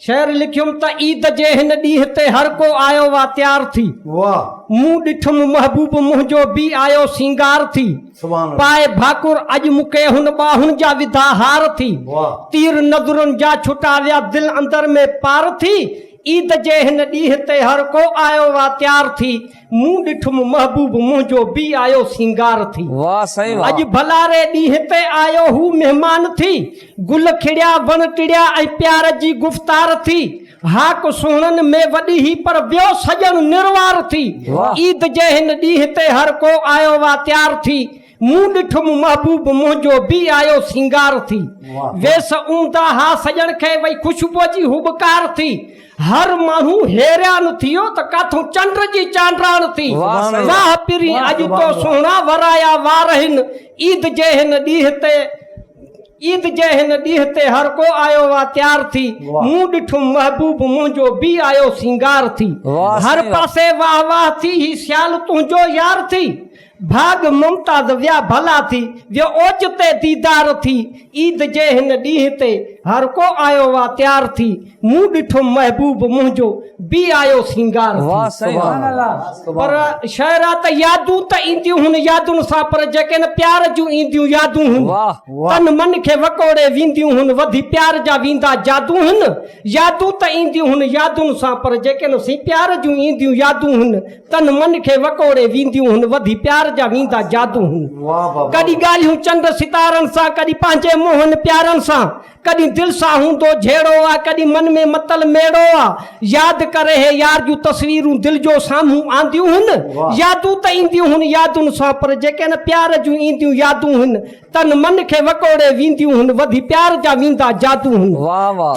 شعر لکيم ته عيد جي هن ڏينهن تي هر ڪو آيو آ تيار ٿي. مون ڏٺم محبوب منهنجو به آيو سينگار ٿي. پائي ڀاڪر اڄ مون کي هن ٻانهن جا وڌا هار ٿي. تير نظرن جا ڇٽا ويا دل اندر ۾ پار ٿي. عيد جي هن ڏينهن تي هر ڪو آيو آ تيار ٿي. مون ڏٺم محبوب منهنجو به آيو سينگار ٿي. واه سائين واه. اڄ ڀلاري ڏينهن تي آيو هو مهمان ٿي. گل کڙيا وڻ ٽڙيا ۽ پيار جي گفتار ٿي. هاڪ سهڻن ۾ وڏي هي پر ويو سڄڻ نروار ٿي. عيد جي هن ڏينهن تي هر ڪو آيو آ تيار ٿي. مون ڏٺم محبوب منهنجو به آيو سينگار ٿي. ويس عمدا ها سڄڻ کي وئي خوشبوء جي هٻڪار ٿي. هر ماڻهو حيران ٿيو ته ڪاٿئون چنڊ جي چانڊاڻ ٿي. واهه پرين اڄ تو سهڻا ورايا وار هن عيد جي هن ڏينهن تي عيد جي هن ڏينهن تي هر ڪو آيو آ تيار ٿي. مون ڏٺم محبوب منهنجو به آيو سينگار ٿي. هر پاسي واهه واهه ٿي هي سيال تنهنجو يار ٿي. ڀاڳ ممتاز ويا ڀلا ٿي ويو اوچتي ديدار ٿي عيد جي هن ڏينهن تي هر ڪو آيو آ تيار ٿي مون ڏٺم محبوب منهنجو به آيو سينگار ٿي پر شعر آ ته يادون ته اينديون هن يادن سان پر جيڪي نه پيار جون اينديون يادون هن تن من کي وڪوڙي وينديون هن وڌي پيار جا ويندا جادو هن يادون ته اينديون هن يادن سان پر جيڪي نه سين پيار جون اينديون يادون هن تن من کي وڪوڙي وينديون هن وڌي پيار جا ويندا جادو هن ڪڏهن ڳالهيون چنڊ ستارن سان ڪڏهن پنهنجي منهن پيارن سان ڪڏهن دل سان هوندو جهيڙو آ ڪڏهن من ۾ متل ميڙو آ ياد ڪري هي يار جون تصويرون دل جو سامهون آنديون هن يادون ته اينديون هن يادن سان پر جيڪي نه پيار جون اينديون يادون هن تن من کي وڪوڙي وينديون هن وڌي پيار جا ويندا جادو هن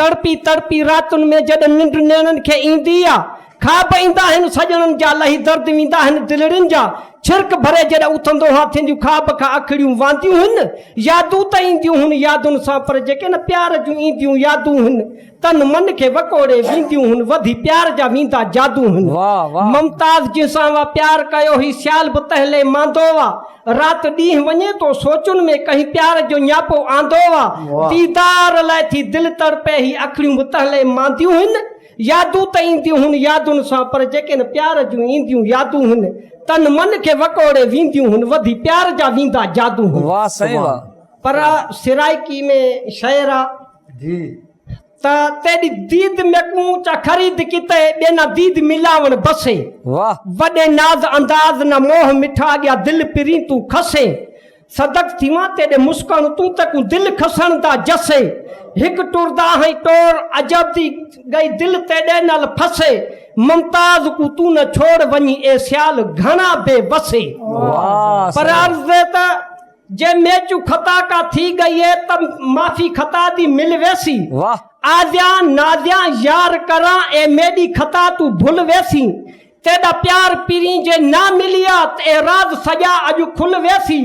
تڙپي تڙپي راتن ۾ جڏهن ننڊ نيڻن کي ايندي آ خواب ايندا آهن سڄڻن جا، لهي درد ويندا آهن دلڙين جا، ڇرڪ ڀري جڏهن اٿندو هان ٿينديون خواب کان اکڙيون وانديون هن، يادون ته اينديون هن يادن سان پر جيڪي نه پيار جون اينديون يادون هن، تن من کي وڪوڙي وينديون هن وڌي پيار جا ويندا جادو هن. ممتاز جنهن سان وا پيار ڪيو هي سيال به تنهن لئي ماندو وا، رات ڏينهن وڃي ٿو سوچن ۾ ڪنهن پيار جو نياپو آندو وا، ديدار لاء ٿي دل تڙپي هي اکڙيون به تنهن لئي مانديون هن. يادون ته اينديون هن يادن سان پر جيڪي نه پيار جون اينديون يادون هن تن من کي وڪوڙي وينديون هن وڌي پيار جا ويندا جادو هن. واه سائين واه. پر سرائيڪي ۾ شعر آ. جي. ته تيڏي ديد ميڪون چا خريد ڪيتئي ٻي نا ديد ملاوڻ بسي. واه. وڏي ناز انداز نا موهه مٺا ڳيا دل پرين تون کسي. صدق ٿيوان تيڏي مسڪڻ تون تڪون دل کسڻ دا جسي هڪ ٽردا هئين ٽور عجب the ڳئي دل تيڏي نال ڦسي ممتاز ڪو تون نه ڇوڙ وڃي اي سيال گهڻا بي وسي پر عرض ته جي ميچون خطا ڪا ٿي ڳئي اي ته معافي خطا the مل ويسي آزيان نازيان يار ڪران اي ميڏي خطا تون ڀل ويسين تيڏا پيار پرين جي نه مليا ته اي راز سڄا اڄ کل ويسي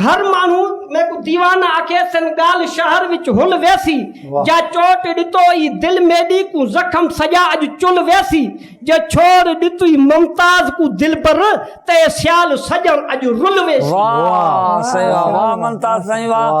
هر ماڻهو ميڪو ديوانا آکي سن ڳالهه شهر وچ هل ويسي جا چوٽ ڏتو ئي دل ميڏي ڪو زخم سڄا اڄ چل ويسي جي ڇوڙ ڏتو ئي ممتاز ڪو دلبر ته اي سيال سڄڻ اڄ رل ويسي. واه سائين واه واه ممتاز سائين واه.